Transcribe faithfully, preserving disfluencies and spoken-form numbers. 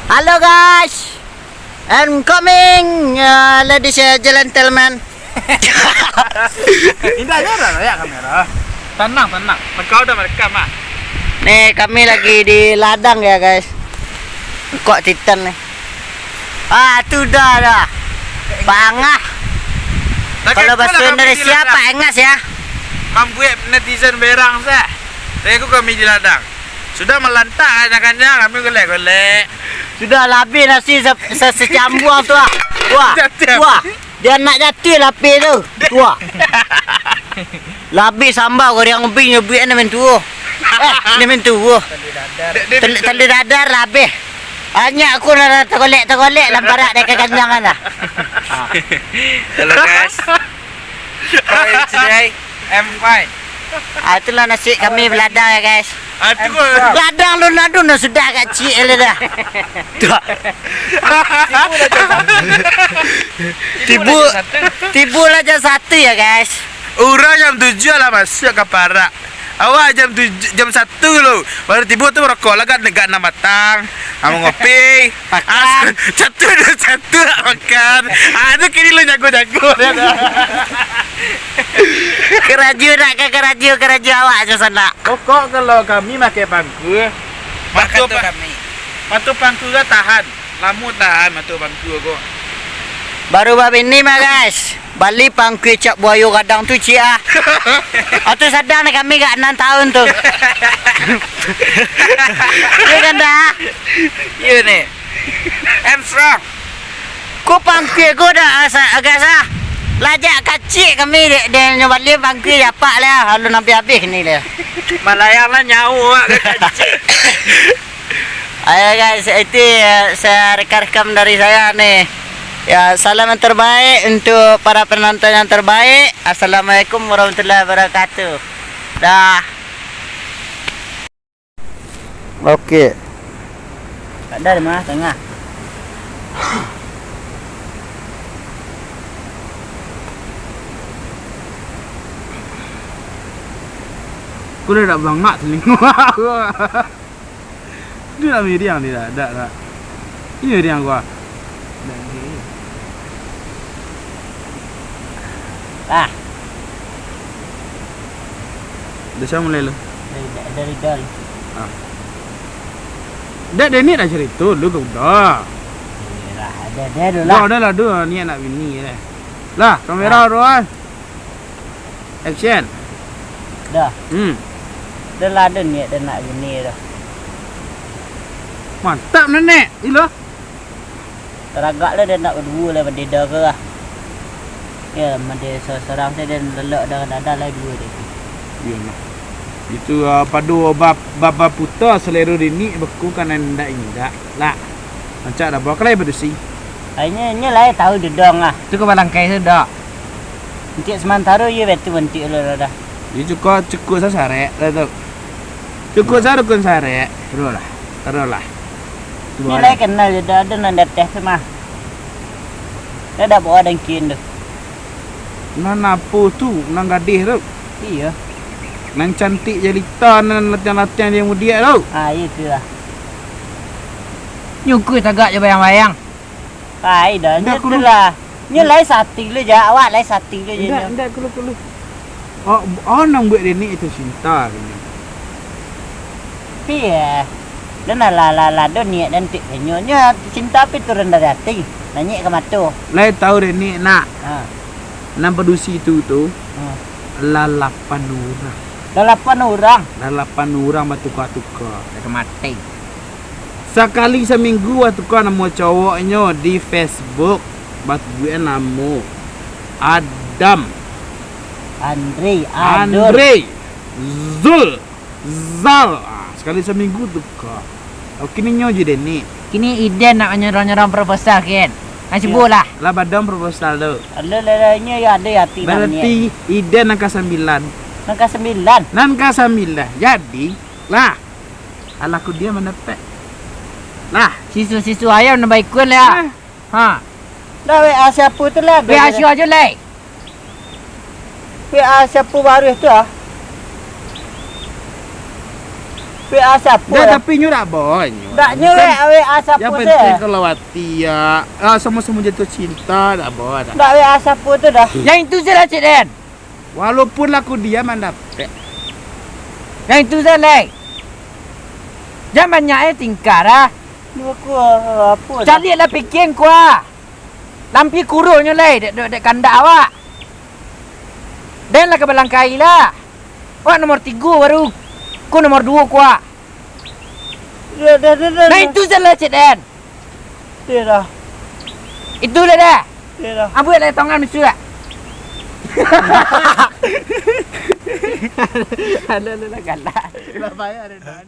Halo guys, I'm coming, uh, ladies and gentlemen. Indak nyerah ya kamera. Tanang, tanang. Kau udah merekam ah. Nih kami lagi di ladang ya guys. Kok Titan nih. Ah tu dah dah. Pangah. Kalau bahasa Indonesia pangas ya. Mambuek netizen berang sah. Tapi aku kami di ladang. Sudah malantak kanyang-kanyang, kami golek-golek. Sudah lah abih nasi se-, se-, secambuang tu ah. Wah. Jatuh. Wah. Dia nak jatuh lapis tu. Wah. Lah abih sambal goreng ubi nyobuik ni mintuo. Eh, ni mintuo. Dek, dek, Tel-, dek. Tali dadar lah abih. Banyak aku nak tagolek-tagolek lah parak dek kekenyangan lah. Hello guys. How are you today? I'm fine. Ah, itulah nasib kami beladang ya guys. Ah, tu kok. Ladang lun ladun dah sudah agak ciek lah dah. Tibo, tibo lah jam satu ya guys. Urang jam tujuah lah masuak ka parak. Awak jam tujuah, jam satu lo. Baru tibo tu rokok lah agak, agak anam batang. Amo ngopi. Makan. Ah, satu dua satu nak makan. Ah, tu kini lo jago-jago. Karajo nak ka karajo, karajo awak jo sanak. Pokok kalau kami makai pangku, mato pa-, mato pangku ka tahan. Lamo tahan mato pangku ko. Baru babini mah guys. Bali pangkui cap buayo gadang tu ciek ah. Atu sadang dek kami gak anam tahun tu. Iyo kan dah? Iyo ni. I'm strong. Ku pangkui ku dah asa, agak sah. Lajak kacik kami dek, dek nyo Bali pangkui japak lah. Alun habis-habis ni lah. Malayang lah nyawa awak ka kacik. Ayo guys, itu ya, saya rekam-rekam dari saya nih. Ya, salam yang terbaik untuk para penonton yang terbaik. Assalamualaikum warahmatullahi wabarakatuh. Dah. Oke. Tak ada di mana tengah. Aku dah tak bangak telinga. Dia nak miriang ni dah, dah, dah. Ini miriang gua. Ah. Dah siapa mulai lu? Dari, dari Dal. Ah. Dah, dia ni dah cerita lu ke udah. Iyalah, ada dia dulu lah. Dah, dah lah, dah niat nak bini dah. Lah, kamera. Ah. Rohan. Action. Dah. Hmm. Dah lah, dah niat dah nak bini dah. Mantap, Nenek. Ilo. Taragak lah dah nak baduo lah, mandeda ke lah. Ya, mande sorang-sorang sajo, dah lelok dah, dah, dah lah duo deh. Iyo, nah. Itu, ah, pado bab-, bab-, baputa selero dini, beko kan indak-indak. Lah. Rancak dah bawa kalai badusi. Ai nyo, nyo lai tahu dudong ah. Tu ka balangkai sudah. Untuk sementaro iyo betu bantuak lo dah. Iyo cukup, cukup sasarek dah tu. Cukup sarukun sarek. Terus lah. Terus lah. Tu nyo baru. Lai kenal je dah, ado nan dateh tu mah. Dah dak bawa dangkin tu. Nan apo tu, nan gadih tu? Iyo. Nan cantik jelita, nan latiang-latiang dia mudiak tu. Ah, iyo tu lah. Nyukui tagak je bayang-bayang. Pai dah, nyo tu lah. Nyo lai sati lu je, awak lai sati lu je nyo. Indak, indak, kulu, kulu. Oh, oh, nan buek dek ni itu cinta, kini. Piye? Dan lah, lah, lah, lah, do niat dan tik penyo. Nyo cinta pi turun dari ati, nanyik ka mato. Lai tahu dek ni, nak. Ha. Nan padusi tu, tu, ha, lalapan urang. Lalapan urang? Lalapan urang batuka-tuka. Dah ka mati. Sakali saminggu batuka namo cowoknyo di Facebook, batubuakan namo Adam. Andre, Adul. Andre, Zul, Zal. Ah, sakali saminggu tuka. Oke, ni nyo je deh, ni. Kini Iden nak manyorong-nyorong proposal, Ken. Nah, cubo lah. Lah badang proposal tu. Alah, lah, lah, inyo yo ado ati. Berarti Iden nan ka sambilan. Nan ka sambilan? Nan ka sambilan. Jadi, lah. Alah, ku dia mandapek. Lah. Sisu-sisu ayam nan baikun lah. Eh. Ha. Lah, W A siapo tu lah? W A siapo ajo lai? W A siapo baru tu ah? W A siapo? Dah, tapi nyo dak bawa nyo. Dak nyo W A siapo? Yang penting kalau hati ya, ah, sama-sama jatuh cinta, dak bawa dah. Dak W A siapo tu dah. Yang itu sajolah, Cik Den. Walaupun lah kudiam mandapek. Yang itu sajolah. Jan banyak eh tingkah dah. Lu aku, ah, apo dah? Caliaklah pikian kuah. Lampia kuruhnyo lai dek, dek, dek kandak awak. Den lah ka balangkahi lah. Awak nomor tigo baru. Ko nomor duo kuah. Dah, dah, dah, dah. Nah, itu sajolah, Cik Den. Dah, dah. Itu lah dah. Dah, dah. Ambuik lah tongan musuh lah. Alah, alah, alah, galak. Lah, payah dah, dah.